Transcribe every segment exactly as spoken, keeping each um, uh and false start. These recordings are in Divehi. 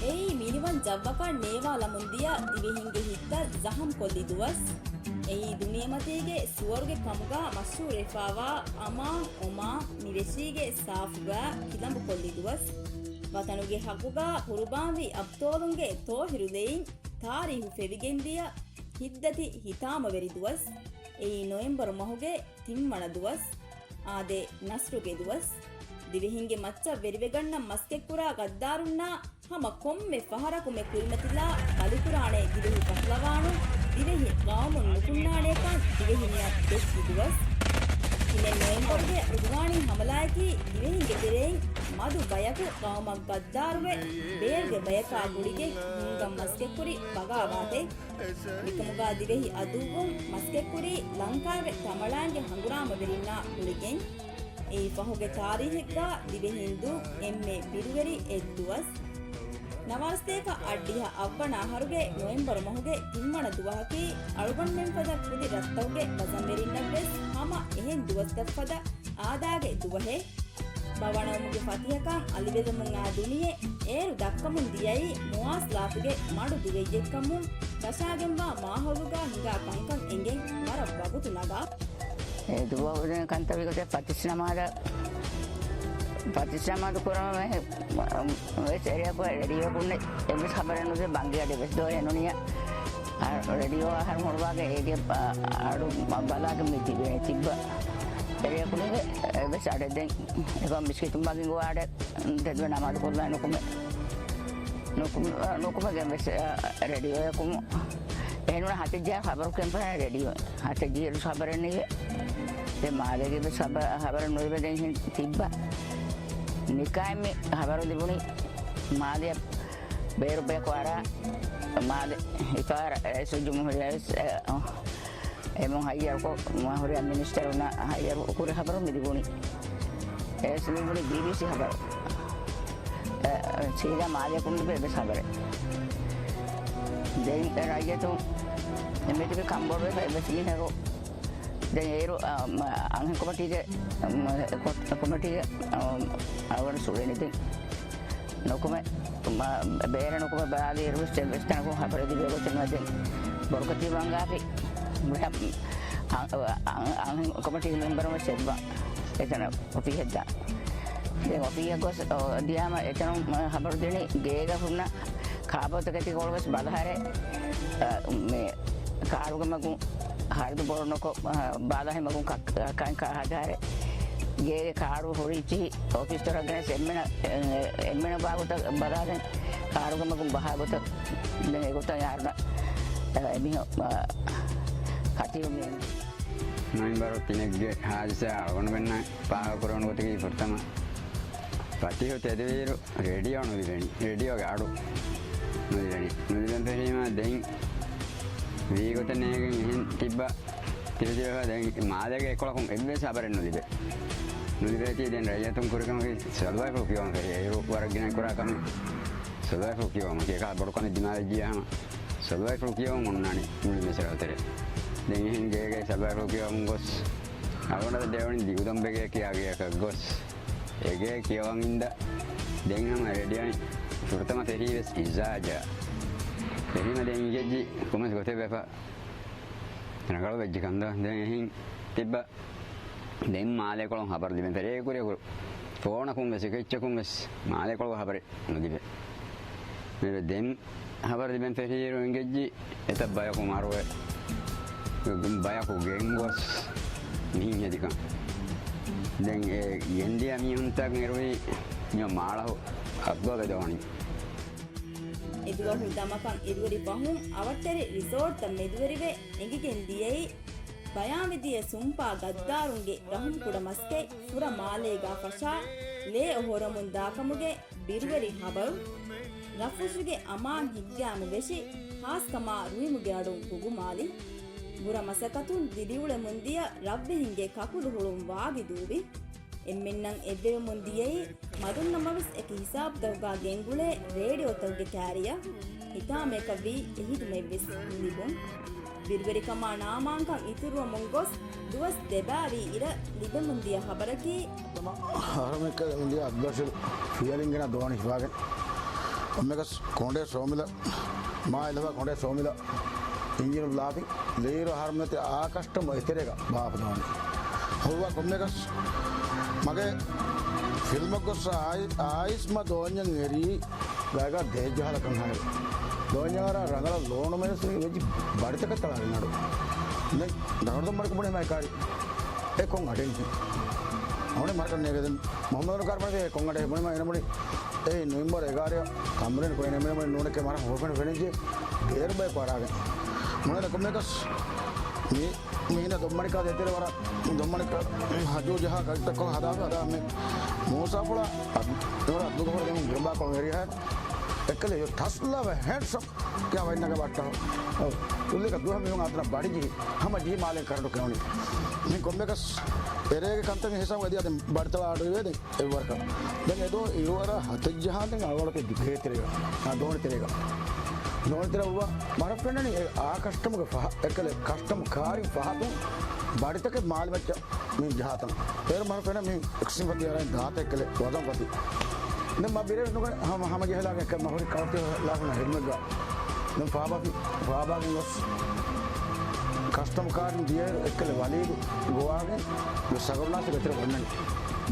އެއީ މިނިވަން ޖައްވަކަށް ނޭވާލަމުންދިޔަ ދިވެހިންގެ ހިތްތައް ޒަހަމްކޮށްލި ދުވަސް. އެއީ ދުނިޔެމަތީގެ ސުވަރުގެ ކަމުގަ މަޝްހޫރުވެފަވާ އަމާން، އޮމާން މި ވެށީގެ ސާފުގަ ކިލަނބުކޮށްލި ދުވަސް. ވަތަނުގެ ހައްގުގަ ޤުރުބާންވި އަބްޠާލުންގެ ތޯހިރުލެއިން ތާރީހު ފެވިގެންދިޔަ ހިތްދަތި ހިތާމަވެރި ދުވަސް. އެއީ ނޮވެމްބަރު މަހުގެ ތިންވަނަ ދުވަސް. އާދެ، ނަސްރުގެ ދުވަސް. ދިވެހިންގެ މައްޗަށް ވެރިވެގަންނަ މަސްކެއްކުރާ ޣައްދާރުންނާ ހަމަ ކޮންމެ ފަހަރަކުމެ ކުރިމަތިލާ ބަލިކުރާނެ ދިވެހި ފަހުލަވާނުން ދިވެހި ޤައުމުން ނުފުންނާނޭކަން ދިވެހިންނަށް ދެއްކި ދުވަސް. ތިނެއް ނޮވެމްބަރުގެ ޢުދުވާނީ ހަމަލާއަކީ ދިވެހިންގެ ތެރެއިން މަދު ބަޔަކު ޤައުމަށް ޣައްދާރުވެ، ބޭރުގެ ބަޔަކާ ގުޅިގެން ހިންގަން މަސްކެއްކުރި ބަޣާވާތެއް. މިކަމުގަ ދިވެހި އަދުއްވުން މަސްކެއްކުރީ ލަންކާގެ ތަމަޅައިންގެ ހަނގުރާމަވެރިންނާ ގުޅިގެން. އެއީ ފަހުގެ ތާރީހެއްގަ ދިވެހިން ދޫ އެންމެ ބިރުވެރި އެއްދުވަސް. ނަވާރަސަތޭކަ އަށްޑިހަ އަށްވަނަ އަހަރުގެ ނޮވެމްބަރު މަހުގެ ތިންވަނަ ދުވަހަކީ، އަޅުގަނޑުމެންފަދަ ކުދި ރަށްތަކުގެ ވަޒަންވެރިންނަށްވެސް ހަމަ އެހެން ދުވަސްތައްފަދަ އާދާގެ ދުވަހެއް. ބަވަނަވުމުގެ ފަތިހަކަން އަލިވެލަމުން އާ ދުނިޔެ އޭރު ދައްކަމުން ދިޔައީ މުވާސަލާތުގެ މަޑު ދުވެއްޔެއްކަމުން، ކަށާގެންވާ މާހައުލުގަ ހިނގާ ކަންކަން އެނގެން ވަރަށް ވަގުތު ނަގާ. އެ ދުވަހު ކަންތައް ވިގޮތެއް ފަތިސް ނަމާދަށް، ފަތިސް ނަމާދު ކުރަމަ ވެސް އެރިޔާގަ ރެޑިޔޯ ކުންނެ އެއްވެސް ޚަބަރެއް ނުދޭ، ބަންގި އަޑެއް ވެސް ދޯ އެނުނިޔަ. ރެޑިޔޯ އަހަރު ހުޅުވާގެ އޭގެ އަޑު ބަލާގެ މި ތިބޭ ތިއްބަ އެރިޔާ ކުންނެ އެއްވެސް އަޑެއް ދެން އެކަމް މިސްކިތުން ބަންގި އަޑެއް ތެދުވެ ނަމާދު ކޮށްލާ ނުކުމެ. ނުކުމެ، ނުކުމެގެން ވެސް، އަ، ރެޑިއޯއަކުން އެހެންވުނަ ހަތެއް ޖަހާ ޚަބަރު ކެންފަހަ ރެޑިއޯ. ހަތެއް ޖިހިރު ޚަބަރެއް ނިވެ. ދެން މާލޭގެ ވެސް ޚަބަ-، ޚަބަރެއް ނުލިބެ ދެން ހިން ތިއްބަ. ނިކާއެއް މި ޚަބަރު ލިބުނީ މާލެ ބޭރު ބޭކު އަރާ މާލެ އިފާރަ ރައީސުލްޖުމްހޫރިއްޔާ ވެސް، އެ، އެމުން ހައްޔަރުކޮށް، މާހުރިޔާ މިނިސްޓަރުންނާ ހައްޔަރު ކުރި ޚަބަރު މި ލިބުނީ. އެވެސް މި ލިބުނީ ބީބީސީ ޚަބަރު. އެ، ސީދާ މާލެއަކުން ލިބޭ އެއްވެސް ޚަބަރެއް. ދެން ރައްޔިތުން މިތިބި ކަންބޮޑުވެފަ އެއްވެސް މީހަކު ދެން އޭރު، އަ، މަ-، އަންހެން ކޮމިޓީގެ، މަ-، ކޮ-، ކޮމިޓީގެ، އަ، އަޅުގަނޑު ސުޅެނިދިން. ނުކުމެ، މަ-، ބޭރަށް ނުކުމެ ބަލާލިއިރު ވެސް އެއްވެސް ތަނަކުން ޚަބަރެއް ލިބޭ ގޮތެއް ނުވެ ދެން ބޮޑުކަތީ ވަންގާފި އަ-، އަ-، އަ-، އަންހެން ކޮމިޓީގެ މެމްބަރުން ވެސް އެއްވާ އެތަނަށް އޮފީހެއްދާ. ދެން އޮފީހަށް ގޮސް، އޮ، ދިޔާމަ އެތަނުން ޚަބަރު ދިނީ ގޭގަ ހުންނަ ކާބޯތަކެތިކޮޅު ވެސް ބަލަހަރެ، އަ، މި ކާރުގެ މަގުން ހަރަދު ބޮޑު ނުކޮށް، އަ، ބާލަހެ މަގުން ކަ-، ކަ-، ކަންކަ ހަދާރެ. ގޭގެ ކާރު ހުރި އިއްޗިހި އޮފީސް ދޮރަށް ގެނެސް އެންމެނަށް، އެ-، އެންމެނަށް ވާގޮތަށް ބަލާލަން ކާރުގެ މަގުން ބަހާ ގޮތަށް. ދެން އެގޮތަށް ޔާރުނަ، އެ، އެމީހުން، އަ، ކަތީރު މި ނޮވެމްބަރު ތިނެއްގެ ހާދިސާ އަޅުގަނޑުމެންނަށް ފާހަގަކުރެވުނު ގޮތަކީ ފުރަތަމަ ފަތިހު ތެދުވިއިރު ރޭޑިއޯ ނުލިބެނީ. ރޭޑިއޯގެ އަޑު ނުލިބެނީ. ނުލިބެން ފެށީމަ ދެން ވީގޮތެއް ނޭނގެން އެހެން ތިއްބަ ތިބިތިބެފަ ދެން މާލޭގެ އެކޮޅަކުން އެއްވެސް ޚަބަރެއް ނުލިބޭ. ނުލިބޭތީ ދެން ރައްޔިތުން ކުރިކަމަކީ ސަލުވާތްފުޅު ކިޔަވަން ފެށި. އޭރު ވަރަށް ގިނަ ކުރާ ކަމެއް ސަލުވާތްފުޅު ކިޔަވުމަކީ. އެކަހަލަ ބޮޑު ކަމެއް ދިމާވެއްޖިޔާ ހަމަ ސަލުވާތްފުޅު ކިޔަވަން އޮންނާނީ މުޅި މިސްރާތެރޭ. ދެން އެހެން ގޭގެ ސަލުވާތްފުޅު ކިޔަވަމުން ގޮސް އަޅުގަނޑަށް ދެވަނީ ދިގުދޮންބެގެ ކިޔާ ގެއަކަށް ގޮސް އެގޭ ކިޔަވަން އިންދަ. ދެން ހަމަ ރެޑިއޯނި ފުރަތަމަ ފެށީ ވެސް އިޒާޖާ. ފެށީމަ ދެން އިނގެއްޖި ކުމެސް ގޮތެއް ވެފަ ރަނގަޅު ވެއްޖެ ކަންދާ. ދެން އެހެން ތިއްބަ ދެން މާލޭކޮޅުން ޚަބަރު ލިބެން ފެށި. އެ ކުރި ކުރި ފޯނަކުން ވެސް އެކެއްޗަކުން ވެސް މާލޭކޮޅުގެ ޚަބަރެއް ނުލިބޭ. ދެން ޚަބަރު ލިބެން ފެށިއިރު އިނގެއްޖި އެތައް ބަޔަކު މަރުވެ، ބަޔަކު ގެންގޮސް މިހިން ހެދިކަން. ދެން އެ ގެންދިޔަ މީހުންތައް އެރުވީ މިއޮ މާޅަހު އަބްދޯ ބެދޯނި. އެދުވަހު ދަމަކަށް އެދުވެރި ފަހުން އަވަށްޓެރި ރިސޯޓްތައް މެދުވެރިވެ އެނގިގެން ދިޔައީ، ބަޔާންވެދިޔަ ސުންޕާ ގައްދާރުންގެ ރަހުމްކުޑަ މަސްކަތް ފުރަ މާލޭގާ ފަށާ ލޭ އޮހޮރަމުން ދާކަމުގެ ބިރުވެރި ޚަބަރު. ރަށްފުށުގެ އަމާން ހިތްގައިމު ވެށި، ހާސްކަމާ ރުއިމުގެ އަޑުން ގުގުމާލި. ބުރަ މަސައްކަތުން ދިރިއުޅެމުން ދިޔަ ރަށްވެހިންގެ ކަކުލު ހުޅުން ވާގިދޫވި. އެންމެންނަށް އެއްވެވެމުން ދިޔައީ، މަދުންނަމަވެސް އެކި ހިސާބުތަކުގަ ގެންގުޅޭ ރޭޑިއޯތަކުގެ ކާރިޔަ. ހިތާމައަކަށްވީ އެހިދުމައެއްވެސް ނުލިބުން. ބިރުވެރިކަމާ ނާމާންކަން އިތުރުވަމުން ގޮސް، ދުވަސް ދެބައިވީ އިރަށް ލިބެމުންދިޔަ ޚަބަރަކީ، އަހަރުމެއްކަލެ މިދިޔަ އަބްދުލް ރަޝީދު ފިޔަލިންގެނަށް ދޯނި ހިފާގެން ކޮނޑޭ ސޯމިލަ، މާ އެލަވާ ކޮނޑޭ ސޯމިލަ އިންޖީނު ލާފި ލީރު ހަރުމެތި އާ ކަސްޓަމް އެތެރޭގަ ބާފަދޯނެ. ހުއްވާ ކޮންމެކަސް މަގޭ ފިލްމަށް ގޮސް އާއި-، އާއިސް މަ ދޯންޏަށް އެރީ ގާގާ ދޭއްޖަހާލަކަން ހައިރު. ދޯންޏަށް އަރާ ރަނގަޅަށް ލޯނުމެސް ވެއްޖި ބަޑިތަކަށް ތަޅާގެން އަޑު. ދެން ދަރުދަ މަޑުކު ބުނެ މައި ކާރި. އެ ކޮން އަޑެއް ނިކި. އަހުނެ މަރަކަށް ނޭގެ ދެން މުހައްމަދު ކާރި ބަޑި އެ ކޮން އަޑެއް ބުނެ މަ އެނަ މުޑި. އެ ނޮވެމްބަރު އެގާރަ ތަމްރީން ކޮއިނަ މެނަ މުޑި ނޫނެކެ މަރަ ހޯފެން ފެނިއްޖެ. ބޭރު ބަޔަކު އަރާގެން. މުނެ ދެ ކޮންމެކަސް މި މީނަ ދޮންމަނިކާ ދޭތެރެ ވަރަށް ދޮންމަނިކާ ހަޖޫ ޖަހާ ކައްތައްކޮށް ހަދާފަ ހަދާ މި މޫސާފުޅާ އަދު ދުވަހު ދެމުން ގިރުބާކޮޅު އެރިހާ އެއްކަލެ އެ ތަސްލަވަ ހޭންޑްސަމް ކިޔާ ވައިންނަގަ ބައްޓަހު. އުއްލިކަ ދުވަހަ މީހުން އަތުނަ ބަޑި ޖިހި ހަމަ ޖިހި މާލެން ކަރަންޓު ކެއުނީ. މި ކޮންމެކަސް އެރޭގެ ކަންތައް ހިސާބު އެދި އަދި ބަޑިތަޅާ އަޑު އިވޭ ދެން އެއްވަރަކަށް. ދެން އެދުވަހު އިރުއަރާ ހަތެއް ޖަހާން ދެން އަޅުގަނޑު ގޭތެރޭގަ. އާ، ދޯނިތެރޭގަ. ދޯނިތެރޭ އުވާ މަރަށް ފެންނަނީ އެ އާ ކަސްޓަމްގެ ފަހަ-، އެކަލެ ކަސްޓަމް ކާރިން ފަހަތުން ބަޑިތަކެއް މާލެ މައްޗަށް މި ޖަހާތަން. އޭރު މަރަށް ފެންނަ މި އެކްސިން ފަތި އަރައިން ދާތަ އެކަލެ ވަޒަން ފަތި. ދެން މަ ބިރޭ ނުގަނެ ހަމަ، ހަމަ ޖެހިލާގެ އެކަ މަ ހުރި ކައުތި ލާފުނަ ހެލްމެޓްގަ. ދެން ފާބާފި، ފާބާގެން ގޮސް ކަސްޓަމް ކާރިން ދިޔައިރު އެއްކަލެ ވަލީދު ގޮވާގެން ސަގަރު ނާސިރު އެތެރެ ވަންނަނީ.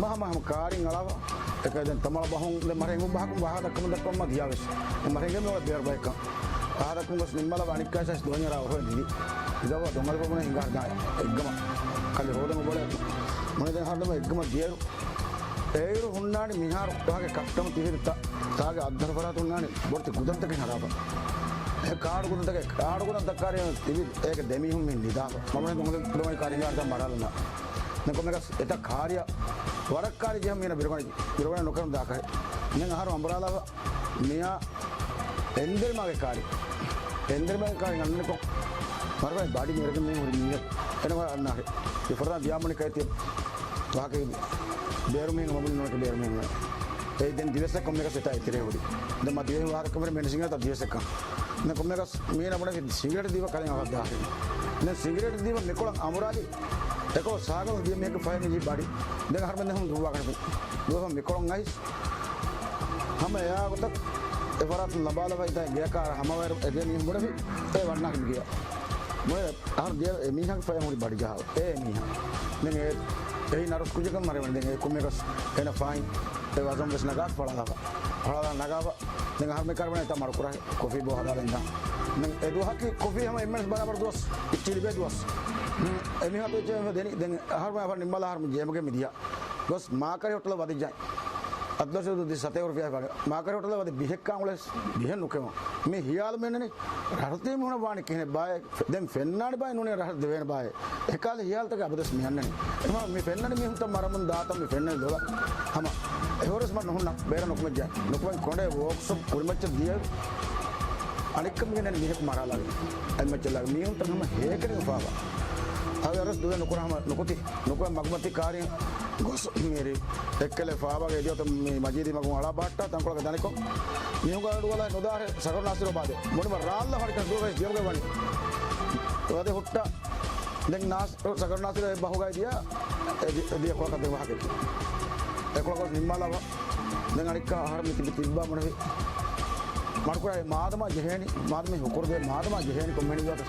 މަ ހަމަ ހަމަ ކާރިން އަޅާފަ އެކަ ދެން ތަމަޅަ ބަހުން ދެ މަރެން އެނގުން ބަހަކުން ވާހަކަ ދައްކަމުން ދައްކަމުން މަ ދިޔާވެސް. ދެ މަރެންގެ މި ބޭރު ބައެއްކަން. އާދަކުން ގޮސް ނިންމާލާ އަނެއްކާ ސަސް ދޯންޏަރާ އޮހޮ ނިދި. އިދަވާ ދޮންގަލި ބަބުނަ ހިނގާ ހަދާ އެއްގަމަ ކަލި ހޯދަން އުބަޅެ. މުނެ ދެން ހަރުދަމަ އެއްގަމަ ދިޔައިރު. އޭރު ހުންނާނީ މިހާރު ވާގެ ކަސްޓަމް ތިހިރި ތާ-، ތާގެ އައްދަރު ފަރާތު ހުންނާނީ ބޮޑުތި ގުދަންތަކެއް ހަރާފަ. އެ ކާޑު ގުދަންތަކެއް، ކާޑު ގުދަން ތައްކާރި ތިބި އޭގެ ދެމީހުން މި ނިދާފަ. މަމުނެ ދޮންގަލި ދޮންގަލި ކާރި ހިނގާ ހަރުދަމަ މަރާލަންނާ. ދެން ކޮންމެކަސް އެތައް ކާރިއަށް ވަރަށް ކާރި ޖެހުން މީނަ ބިރުގަނެ، ބިރުގަނެ ނުކެރުން ދާކަހެ. ދެން އަހަރު އަނބުރާލާފަ މިޔާ އެންދެރިމާގެ ކާރި. އެންދެރިމާގެ ކާރި އަންނަނިކޮށް މަރުގަނެ ބަޑި މިރަގެން މީ ހުރި މީހެއް. އެނަ ވަ އަންނާހެ. އެ ފަރާ ދިޔާމަނި ކައިތި ވާހަކަ ބޭރުމީހެއް މަބުނި ނުނަކެ ބޭރުމީހެއް. އެ ދެން ދިވެސް ކޮންމެކަސް އެތާ އެތެރޭ ހުރި. ދެން މަ ދިވެހި ވާހަކަ ކަމެރ މެނިސިނގ ތަ ދިވެސް ކަން. ދެން ކޮންމެކަސް މީނަ ބުނެ ސިނގިރޭޓް ދީފަ ކަލެން އަވަށް ދާހެ. ދެން ސިނގިރޭޓް ދީފަ މިކޮޅަށް އަނބުރާލި. އެކޮޅު ސާގަނޑު ދިޔަ މީހަކު ފަހެ މިޖީ ބަޑި. ދެން ހަރުމެން ދެން ހަމަ ދުއްވާ ކަން. ދުވަހަށް މިކޮޅުން އައިސް. ހަމަ އެއާ ގޮތަށް އެ ފަރާތުން ލަބާލަބަ އިތާ ގެޔަކާ ހަމަވައިރު އެގޭ މީހުން ބުނެފި އެ ވަންނާކި މިގެޔަށް. މުޅެ އަހަރު ދިޔަ އެ މީހާގެ ފަޔަށް ހުރި ބަޑި ޖަހާ. އޭ މީހާ. ދެން އެ އެހި ނަރުސް ކުއްޖަކަށް މަރިވަން ދެން އެ ކޮންމެކަސް އޭނަ ފާއިން އެ ވަޒަން ވެސް ނަގާ ފަޅާލާފަ. ފަޅާލާ ނަގާފަ. ދެން އަހަރު މި ކަރުވަނެ ތަ މަރުކުރާ ކޮފީ ބޯ ހަދާލަން ދާ. ދެން އެ ދުވަހަކީ ކޮފީ ހަމަ އެންމެންސް ބަރާބަރު ދުވަސް. އިއްޗި ލިބޭ ދުވަސް. އެމީހާ ދެނީ ދެން އަހަރު މި އަފަ ނިންމާލާ އަހަރު މި ޖޭމުގެ މި ދިޔަ. ގޮސް މާކަރި ހޮޓަލަށް ވަދެއްޖާ. އަތްލަސް ދު ސަތޭކަ ރުފިޔާ ހިފާގެ. މާކަރި ހޮޓަލަށް ވަދެ ބިހެއްކާ އުޅެސް ބިހެއް ނުކެމު. މި ހިޔާލު މެންނަނީ ރަށުތީ މީހުނަށް ވާނީ ކިހިނެއް ބާއޭ. ދެން ފެންނާނެ ބާއޭ ނޫނޭ ރަށަށް ދެވޭނެ ބާއޭ. އެކާލަ ހިޔާލުތަކެއް އަބަދަސް މި އަންނަނީ. އެމާ މި ފެންނަނީ މީހުންތައް މަރަމުން ދާތަން މި ފެންނަނީ ލޮލަށް. ހަމަ އެހުރަސް މަ ނުހުންނަ ބޭރަށް ނުކުމެއްޖާ. ނުކުމެން ކޮނޑޭ ވޯކްސޮޕް ކުރިމައްޗަށް ދިޔަ އަނެއްކަމުގެ ނެން މީހަކު މަރާލާގެން. އެމައްޗަށް ލާގެން. މީހުންތައް ހަމަ ހޭކެރިން ފާފަ. އަވެ އަރަސް ދުވެ ނުކުރ ހަމަ ނުކުތި. ނުކުތި މަގުމަތި ކާރި ގޮސް މިރި އެއްކެލެ ފާބާގެ އެދިޔަތަ މި މަޖީދީ މަގު އަޅާ ބަހައްޓާ ތަންކޮޅަކަށް ދަނިކޮށް. މީހުންގެ އަޑު ވަލާ ނުދާހެ ސަގަރު ނާސިރު ބާދެ. މުނިމަ ރާއްލަ ހަރިކަން ދުވަސް ޖެމުގެ ވަނީ. ވަދެ ހުއްޓާ. ދެން ނާސިރު ސަގަރު ނާސިރު އެ ބަހުގައި ދިޔަ. އެ ދި-، ދިޔަ ކޮޅަކަށް ދެ ވާހަކަ. އެ ކޮޅަކަށް ނިންމާލާ ވާ. ދެން އަނެއްކާ އަހަރު މި ތިބި ތިއްބާ މުނެފި. މަޑުކުރާ މާދަމާ ޖެހޭނީ، މާދަމާ ހުކުރު ދޭ، މާދަމާ ޖެހޭނީ ކޮންމެހެނި ވިޔަސް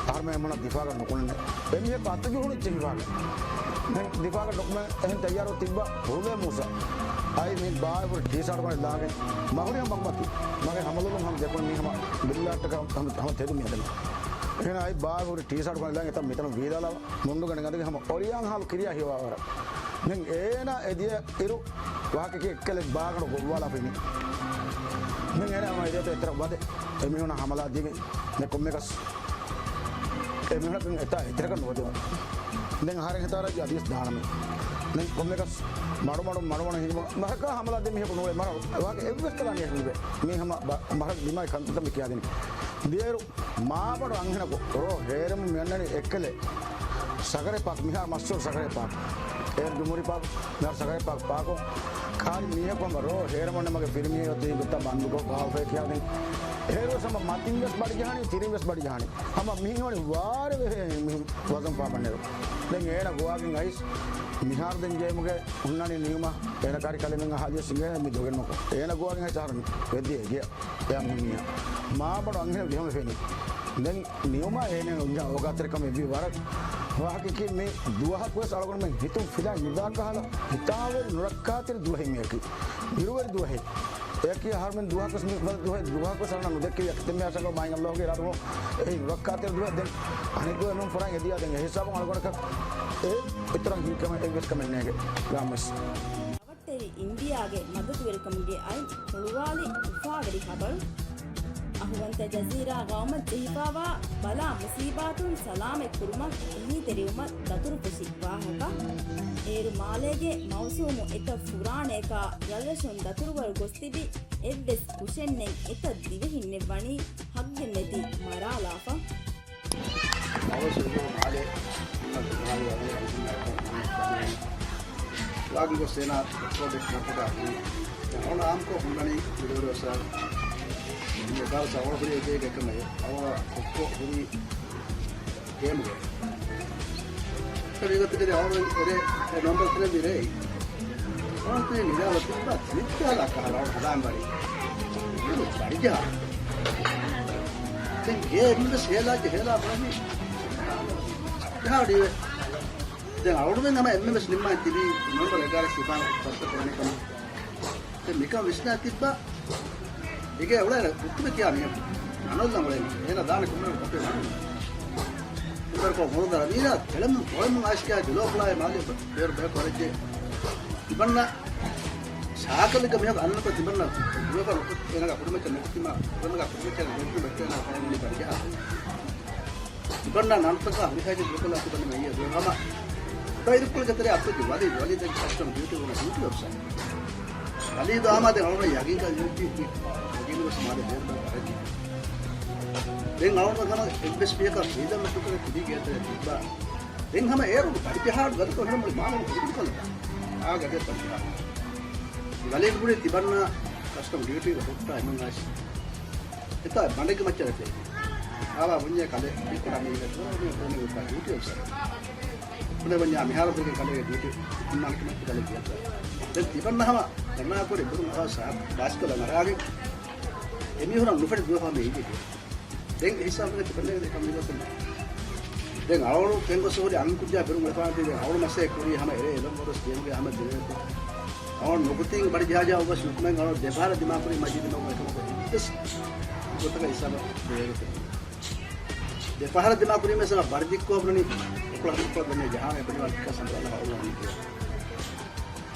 އަހަރުމެން މުނަ ދިފާގަ ނުކުނެން. އެމީހަކު އަތު ޖުހުނި ޗެހިފާގެ. ދެން ދިފާގަ ނުކުމެ އެހެން ތައްޔާރު ތިއްބާ ހުޅުލޭ މޫސާ. އައި މި ބާއި ހުރި ޓީ ޝާޓު ގަނެ ލާގެ. މަހުރިހަ މަގުމަތި. މަގެ ހަމަލުލުން ހަމަ ދެކުން މީ ހަމަ ބިއްލާއްޓަކަށް ހަމަ، ހަމަ ތެދު މިއަދަނީ. އެހެން އައި ބާއި ހުރި ޓީ ޝާޓު ގަނެ ލާގެ ތަ މިތަނު ވީދާލާ މުންޑު ގަނެ ގަދަގެ ހަމަ އޮރިޔާން ހާލު ކިރިޔާ ހިވާވަރަށް. ދެން އޭނާ އެދިޔަ އިރު ވާހަކަކީ އެއްކަލެއް ބާގަނޑު ގޮއްވާލާފައިނީ. ދެން އޭނާ ހަމަ އެދިޔަތަ އެތެރެ ވަދެ އެމީހުނަށް ހަމަލާ ދީގެން ދެ ކޮންމެކަސް އެމީހުނަކަށް އެތާ އެތެރެކަށް ނުވަދެވުނު. ދެން އަހަރެން ހިތާރައްޖެ އަދިވެސް ދާނަމޭ. ދެން ކޮންމެކަސް މަޑުމަޑު މަޑުމަޑު ހިނގި މަ-، މަހަކާ ހަމަލާ ދެ މީހަކު ނޫޅޭ މަރަ ވާގެ އެއްވެސް ކަލާނިއެއް ނުވޭ. މީ ހަމަ ބަ-، މަރަ ދިމާއި ކަންތައް މި ކިޔާދިނީ. ދިޔައިރު މާބަޑު އަންހެނަކު ރޯ ހޭރެމު މިއަންނަނީ އެއްކަލެ ސަގަރޭ ޕާކް، މިހާރު މަޝްހޫރު ސަގަރޭ ޕާކް. އޭރު ޖުމްހޫރީ ޕާކް، މިހާރު ސަގަރޭ ޕާކް ޕާކު. ކާރި މީހަކު ހަމަ ރޯ ހޭރެމުން މަގެ ފިރިމީހެއް އޮތީ ގޮތަށް ބަންދުކޮށް ބާވަފައި ކިޔާދިން. އޭރު ހަމަ މަތިން ވެސް ބަޑި ޖަހާނީ، ތިރިން ވެސް ބަޑި ޖަހާނީ. ހަމަ މިހިން ވަނީ ވާރޭ ވެހޭ މިހިން ވަޒަން ފާބަންނެރު. ދެން އޭނަ ގޮވާގެން އައިސް މިހާރު ދެން ގޭމުގެ ހުންނާނީ ނިއުމާ. އޭނަ ކާރި ކަލޭމެން ހާދިޔަ ސިނގޭ މި ދޮގެއް ނުކޮށް. އޭނަ ގޮވާގެން އައި ޗާރު ވެއްދިޔަ ގެޔަށް. އެއާ މި މީހާ. މާބޮޑު އަންހެނެއް ވިހަމަ ފެނީ. ދެން ނިއުމާ އޭނަ އޮގާތެރިކަމެއް ވީ ވަރަށް ވާހަކަކީ މި ދުވަހަކުވެސް އަޅުގަނޑުމެން ހިތުން ފިލާ ނުދާ ކަހަލަ ހިތާވެރި ނުރައްކާތެރި ދުވަހެއް މިއަކީ. ބިރުވެރި ދުވަހެއް. އެއަކީ އަހަރުމެން ދުވަހަކުވެސް މި ދުވަހެއް ދުވަހަކުވެސް އަޅުގަނޑު ނުދެއްކެވި އަކަދެމި އާސަނގަ މާތް ﷲ ގެ އިރާދަ އެހެން ނުރައްކާތެރި ދުވަހެއް. ދެން އަނެއް ދުވަހެއް ނޫން ފުރާން އެދިޔާ ދެން އެ ހިސާބުން އަޅުގަނޑަކަށް އެ އެތަރަ ހީކަމެއް އެއްވެސް ކަމެއް ނޭގެ ގާމެސް. ރައްޓެރި އިންޑިއާގެ މަދަދުވެރިކަމުގެ އަތް ހުޅުވާލި އުފާވެރި ޚަބަރު. އަހުވަންތަ ޖަޒީރާ ގައުމަށް ޖެހިފާވާ ބަލާ މުސީބާތުން ސަލާމަތް ކުރުމަށް އެހީތެރިވުމަށް ދަތުރުފުށި ވާހަކަ. އޭރު މާލޭގެ މައުސޫމު އެތައް ފުރާނައަކާ ރަށްރަށުން ދަތުރުވަރު ގޮސްތިބި އެއްވެސް ކުށެއްނެތް އެތައް ދިވެހިންނެއް ވަނީ ހައްގެއްނެތި މަރާލާފަ. އަވަސް ވެގެން މާލެ މާލެ ވާގި ގޮސް އޭނާ ޕްރޮޖެކްޓް މަރުކަޒާ ހުރި. އަވަނ އާމްކޮށް ހުންނަނީ ވިޑިއޯ ސާ. މި ކާރު ސާ އަވަ ހުރި އެކޭ އެކަމެއް. އަވަ ކޮއްކޮ ހުރި ގޭމްގެ. އެ ވީގޮތަކަށް އަވަ އެ ނަމްބަރު ތިނެއް ވިރޭ. އަވަ ތިނެއް ނިދާލަ ތިއްބާ ތިނެއް ކަހަލަ އަވަ ހަދާން ވަނީ. ބަރިޖާ. ދެން ގޭ އެންމެ ހޭލާ ޖެހޭލާ ބަނީ. ޖަހާ ޑީވެ. ދެން އަޅުގަނޑުމެން ހަމަ އެންމެ ވެސް ނިންމާ ތިބީ ނަމްބަރު އެގާރަ ސިފާން ފަސްޓަ ކުރަނީ ކަމަށް. ދެން މިކަން ވިސްނާ ތިއްބާ. އޭގެ އުޅޭ ހުއްޓުމެ ތިޔާ މީހަކު. ނަނޮލްލަން އުޅޭ މީހެއް. އޭނަ ދާނެ ކޮންމެ ކޮޓެއް ނަން. އެވަރު ކޮ މޮޅު ދަރަ މީނާ ތެޅެމުން ކޮޅެމުން އައިސް ކިޔާ ދިލޯފުޅާއި މާލެ ބޭރު ބޭ ކޮލެޖެ. ތިބަންނަ ސާކަލެއްގަ މީހަކު އަންނަކޮ ތިބަންނަ ދުވެފަ ނުކުތް އޭނަގަ ކުޑަމައްޗަށް ނުކުތީމާ ކުޑަމަގަ ކުޑަމައްޗަށް ނުކުތީމާ ބައްޗަށް ނާ ކައިން މި ބަރިޖަހާ. ތިބަންނަ ނަންތަކާ ހުރިހާގެ ދުވެފަލާ ތިބަންނަ މެއްޔަ ދުވެ ހަމަ. އުޑައިރުކޮޅު ގެތެރެ އަތޮތި ވަލީ، ވަލީ ދެން ކަސްޓަމް ޑިއުޓީ ވަނަ ޑިއުޓީ އޮފިސަރ. ވަލީ ދާމާ ދެން އަޅުގަނޑަށް ޔަގީންކަން ލިބި، ޔަގީން ވެސް މާދެ ބޭރު ބަރަޖި. ދެން އަޅުގަނޑު ހަމަ އެއްވެސް މީހަކަށް ފްރީޑަމް އެއް ދުކަރެ ތިބީ ގޭތެރެ ތިއްބާ. ދެން ހަމަ އޭރު ބަޑިޖަހާ ގަދަކޮށް ހަމަ މާލުމު ހުރި ކަލަކާ. އާ ގަދަ ބަޑިޖަހާ. ވަލީ ގުޅި ތިބަންނަ ކަސްޓަމް ޑިއުޓީގަ ހުއްޓާ އެމެން އައިސް. އެތާ ބަނޑެއްގެ މައްޗަށް އެތޭ. އާވާ ބުންޏޭ ކަލޭ މިކުޑަ މީހެއް ދުވަހު މީ ކުރެން ގޮތާ ޑިއުޓީ އޮފިސަރ. ކުލެ ބުންޏާ މިހާރު ދެގެ ކަލޭގެ ޑިއުޓީ އަންނާނެ ކަމަށް ކަލޭ ގެއަށް. ދެން ތިބަންނަ ހަމަ ގަންނާ ކުރި ބުރުން އަހާ ސާ ބާސްކަލަ މަރާގެ. އެމީހުނަށް ނުފެނި ދުވަހު ހަމަ އިނގި. ދެން އެ ހިސާބުގަ ތިބަންނަގެ ކަމީގަ ކުން. ދެން އަޅުގަނޑު ކެންގޮސް ހުރި އަންކުއްޖާ ބިރު އެފާންތީ ދެން އަޅުގަނޑު މަސޭ ކުރީ ހަމަ އެރޭ އެލަން ވޮރަސް ގޭމްގެ ހަމަ ދެވޭތެ. އަޅުގަނޑު ނުކުތީން ބަޑި ޖަހާ ޖަހާ އޮވެސް ނުކުމެން އަޅުގަނޑު ދެފަހަރަށް ދިމާކުރީ މަޖީދު ނޯ އެކަމަކު އެއްވެސް ގޮތަކަށް ހިސާބަށް ދެވޭތެ. ދެފަހަރަށް ދިމާކުރީމޭ ސަމަ ބަޑި ދިއްކޮށް ބުނަނީ އުކުޅަ ހަނދުކޮޅަށް ދަންނޭ ޖަހާނެ ބުނިވާ ކަ ސަނބަލަ ހައުލަނީ.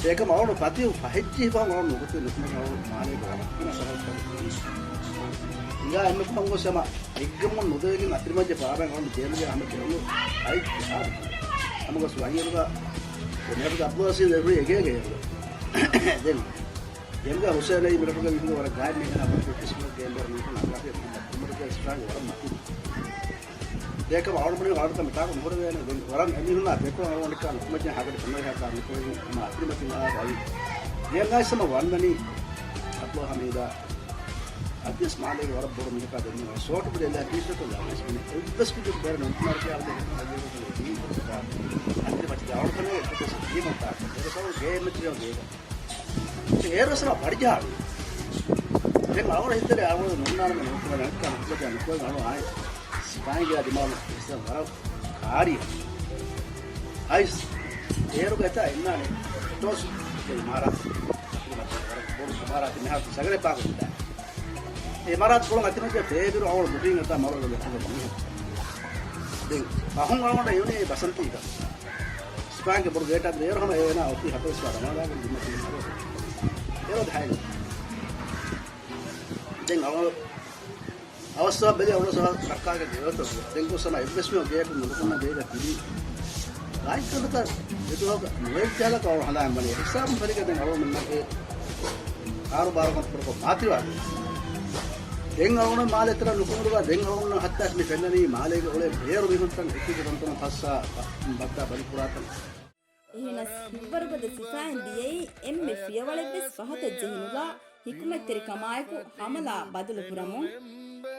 އޭކަމަ އަޅުގަނޑު ފަތިހު ފަހެއްޖެހި ފަހުން އަޅުގަނޑު ނުކުތީ ނުކުމެން އަޅުގަނޑު މާލޭގަ ވަރަށް ހިނަ ސަރަހައްދަކަށް ހިނގާ އެންމެ ފަހުން ގޮސް ހަމަ އެއްގަމުން ނުދެވިގެން އަތިރިމައްޗަށް ބާބައިން އަޅުގަނޑު ގޭމްގެ ހަމަ ކެރުނު އައި ހަމަ ގޮސް ވަނީ އިރުގަ މެހަރުގެ އަބްދުލް އަސީސް އެބުރި އެގޭގެ އިރު. ދެން ގޭމްގެ ހުސޭން އައި މިރަށުގަ ވިހިގެ ވަރަށް ގާތް މީހެއް އަބަދު ޕްރެކްޓިސް ކުރި ގޭމް ބޭރު މީހުން އަގާފި ކުރި މައްކުމަރުގެ ސްޓްރާންގް ވަރަށް މަތިން. ދޭކަމަ އަޅުގަނޑުމެން ވަރަށް މިތާކު ނުހުރެވޭނެ. ދެން ވަރަށް އެމީހުންނާ ދެކޮޅަށް އަޅުގަނޑަކާ ނުކުމެއްޖެ ހަގަޑި ފުންނަވެ ހަކާ ނުކުމެއް ހަމަ އަތިރިމަތިން އާ އައި. ގޭން އައިސް ހަމަ ވަންނަނީ އަބްދުލް ހަމީދާ. އަދިވެސް މާލޭގެ ވަރަށް ބޮޑު މީހަކާ ދެން ސޯޓު ބުދެ އެލާ ޓީޝަޓު ލާވެސް މިނެ އެއްވެސް ކުއްޖަކު ބޭރަ ނުންތުނާރަ ކިޔާ ދެ ހެން ހަގީގަތުގެ އެއީ ގޮތަކާ. އަތިރިމަތި އަޅުކަނެ އެއްވެސް ކީމަތާ. ދެރަސަވަ ގޭ މެޓްރިއަލް ގޭގަ. އޭރު ސަމާ ބަޑިޖަހާ. ދެން އަޅުގަނޑު ހިތަރެ އަޅުގަނޑު ނުންނާނަމެ ނުކުމެ ނަންކަން ހުއްދަ ނުކުމެ އަޅު އާއި ސިފާއިންގެ ދިމާލު އިސްލާމް ވަރަށް ކާރި. އައިސް އޭރުގަ އެތާ އިންނާނެ ޓޯސް އިމާރާތް. ވަރަށް ބޮޑު އިމާރާތް މިހާރު ސަގަރެ ޕާކު ހުއްދާ. އެ އިމާރާތް ކޮޅުން އަތިމައްޗަށް ބޭބިރު އަޅުގަނޑު ދުޑިން އެތާ މަޅު ލެކުގަ މީހެއް. ދެން ފަހުން އަޅުގަނޑަށް އިވުނީ ބަސަންތީގަ. ސިފާއިންގެ ބޮޑު ގޭޓާ ދޭރު ހަމަ އޭނާ އޮތީ ހަތަރު ސާ ރަމާދާގެ ދިމަތީ މަރު. އޭރު ދަހައިގެ. ދެން އަވަ-، އަވަސް ސަބަބް ބެލި އަވަސް ސަބަބް ރައްކާގެ ދެވަތަ ދެން ކު ސަމާ އެއްވެސް މި ގޭކު ނުކުންނަ ގޭގަ ތިބި. ގާތްކަންތަކަށް އެދުވަހަކަށް ނުވެއްޖާލަކަށް އަވަ ހަލާން ވަނީ. ހިސާބު ފަރިގަ ދެން އަވަ މިންނަކެ ކާރުބާރުކަން ކުރަކޮށް މާތިވާ. ދެން އަޅުގަނޑު މާލެ އެތަރަށް ނުކުމެ އިރުގަ ދެން އަޅުގަނޑު ހައްތާސް މި ފެންނަނީ މާލޭގެ އުޅޭ ބޭރު މީހުންތަން އެކީގެ ތަންތަނަށް ފައްސާ ބައްދާ ބަލިކުރާތަން. އެހެނަސް ހިތްވަރުގަދަ ސިފައިން ދިޔައީ އެންމެ ފިޔަވަޅެއްވެސް ފަހަތަށް ޖެހިނުލާ ހިކުމަތްތެރިކަމާއެކު ހަމަލާ ބަދަލުކުރަމުން.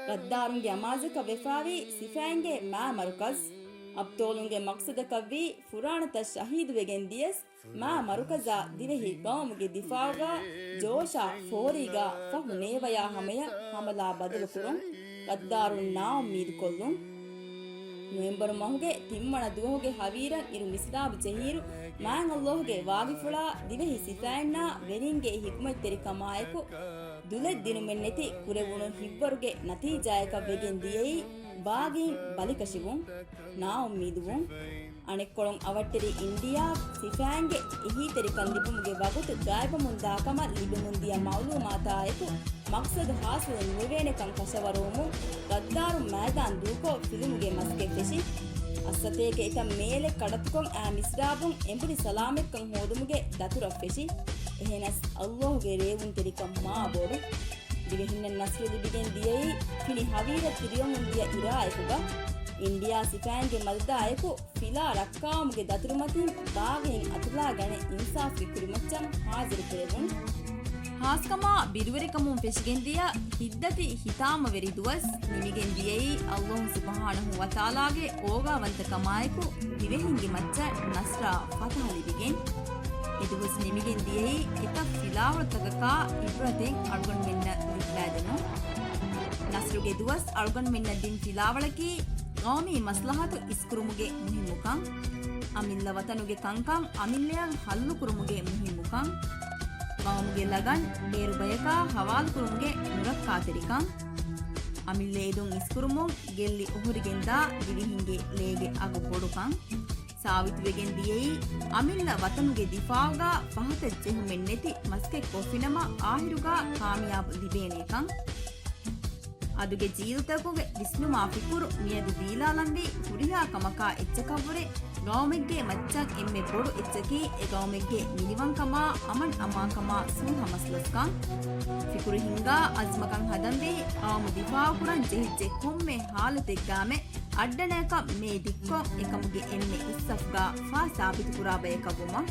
ޣައްދާރުންގެ އަމާޒަކަށް ވެފާވީ ސިފައިންގެ މާ މަރުކަޒް. އަބްޠާލުންގެ މަޤްޞަދަކަށްވީ ފުރާނަތައް ޝަހީދުވެގެން ދިޔަސް، މާ މަރުކަޒާ ދިވެހި ޤައުމުގެ ދިފާޢުގަ ޖޯޝާ ފޯރީގަ ފަހު ނޭވަޔާ ހަމަޔަށް ހަމަލާ ބަދަލުކުރުން، ޣައްދާރުން ނާއުއްމީދުކޮށްލުން. ނޮވެމްބަރު މަހުގެ ތިންވަނަ ދުވަހުގެ ހަވީރަށް އިރު މިސްރާބު ޖެހިއިރު، މާތް ﷲ ގެ ވާގިފުޅާ ދިވެހި ސިފައިންނާ ވެރިންގެ ޙިކުމަތްތެރިކަމާއެކު، ދުލެއް ދިނުމެއްނެތި ކުރެވުނު ހިތްވަރުގެ ނަތީޖާއަކަށް ވެގެން ދިޔައީ، ބާޣީން ބަލިކަށިވުން، ނާއުއްމީދުވުން. އަނެއްކޮޅުން އަވަށްޓެރި އިންޑިއާ ސިފައިންގެ އެހީތެރިކަން ލިބުމުގެ ވަގުތު ގާތްވަމުންދާ ކަމަށް ލިބެމުންދިޔަ މަޢުލޫމާތާއެކު، މަޤްޞަދު ޙާޞިލު ނުވެވޭނެކަން ކަށަވަރުވުމުން، ޣައްދާރުން މައިދާން ދޫކޮށް ފިލުމުގެ މަސްގެ ފެށި، އައްސަތޭކައިތައް މޭލެއް ކަޑައްތުކޮށް އައި މިސްރާބުން އެނބުރި ސަލާމަތްކަން ހޯދުމުގެ ދަތުރަށް ފެށި. އެހެނަސް ﷲ ގެ ރޭވުންތެރިކަން މާ ބޮޑު. ދިވެހިންނަށް ނަޞްރު ލިބިގެން ދިޔައީ ފިނި ހަވީރަށް ތިރިއޮމުން ދިޔަ އިރާއެކުގަ، އިންޑިއާ ސިފައިންގެ މަދަދާއެކު ފިލާ ރައްކާވުމުގެ ދަތުރުމަތިން ބާޣީން އަތުލާގަނެ އިންސާފުގެ ކުރިމައްޗަށް ޙާޟިރު ކުރެވުން. ޚާއްޞަކަމާ ބިރުވެރިކަމުން ފެށިގެންދިޔަ ހިތްދަތި ހިތާމަވެރި ދުވަސް ނިމިގެން ދިޔައީ ﷲ ސުބްޙާނަހޫ ވަތަޢާލާގެ އޯގާވަންތަކަމާއެކު ދިވެހިންގެ މައްޗަށް ނަޞްރާ ފަތަޙަ ލިބިގެން. އެދުވަސް ނިމިގެން ދިޔައީ އެތައް ފިލާވަޅުތަކަކާ ޢިބްރަތެއް އަޅުގަނޑުމެންނަށް ލިބިވައިދެމުން. ނަޞްރުގެ ދުވަސް އަޅުގަނޑުމެންނަށް ދިން ފިލާވަޅަކީ، ޤައުމީ މަޞްލަޙަތު އިސްކުރުމުގެ މުހިއްމުކަން، އަމިއްލަ ވަޠަނުގެ ކަންކަން އަމިއްލަޔަށް ޙައްލުކުރުމުގެ މުހިއްމުކަން، ޤައުމުގެ ލަގަން ބޭރު ބަޔަކާ ޙަވާލުކުރުމުގެ ނުރައްކާތެރިކަން، އަމިއްލަ އެދުން އިސްކުރުމުން ގެއްލި އޮހޮރިގެންދާ ދިވެހިންގެ ލޭގެ އަގު ބޮޑުކަން، ސާބިތުވެގެން ދިޔައީ، އަމިއްލަ ވަޠަނުގެ ދިފާޢުގަ ފަހަތަށް ޖެހުމެއް ނެތި މަސައްކަތް ކޮށްފިނަމަ، އާޚިރުގަ ކާމިޔާބު ލިބޭނޭކަން. އަދުގެ ޖީލުތަކުގެ ވިސްނުމާ ފިކުރު މިއަދު ދީލާލަންވީ ހުރިހާ ކަމަކާ އެއްޗަކަށްވުރެ، ގައުމެއްގެ މައްޗަށް އެންމެ ބޮޑު އެއްޗަކީ އެ ގައުމެއްގެ މިނިވަންކަމާ، އަމަން އަމާންކަމާ ސުލްހަ މަސްލަސްކަން. ފިކުރު ހިންގާ އަޒްމަކަން ހަދަންވީ، ގައުމު ދިފާޢުކުރަން ޖެހިއްޖެ ކޮންމެ ޙާލަތެއްގައިމެ އައްޑަނައަކަށް މޭ ދިއްކޮށް އެކަމުގެ އެންމެ އިސްސަފްގަ ފާ ސާބިތުކުރާ ބަޔަކަށްވުމަށް.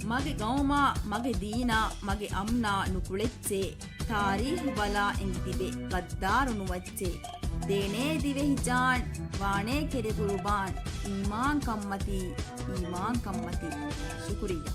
މަގެ ގައުމާ، މަގެ ދީނާ، މަގެ އަމްނާ ނުކުޅެއްޗޭ. ތާރީޚު ބަލާ އެނގިތިބެ ޣައްދާރު ނުވައްޗޭ. ދޭނޭ ދިވެހި ޖާން، ވާނޭ ކެރި ޤުރުބާން. އީމާންކަންމަތީ، އީމާންކަންމަތީ. ޝުކުރިއްޔާ.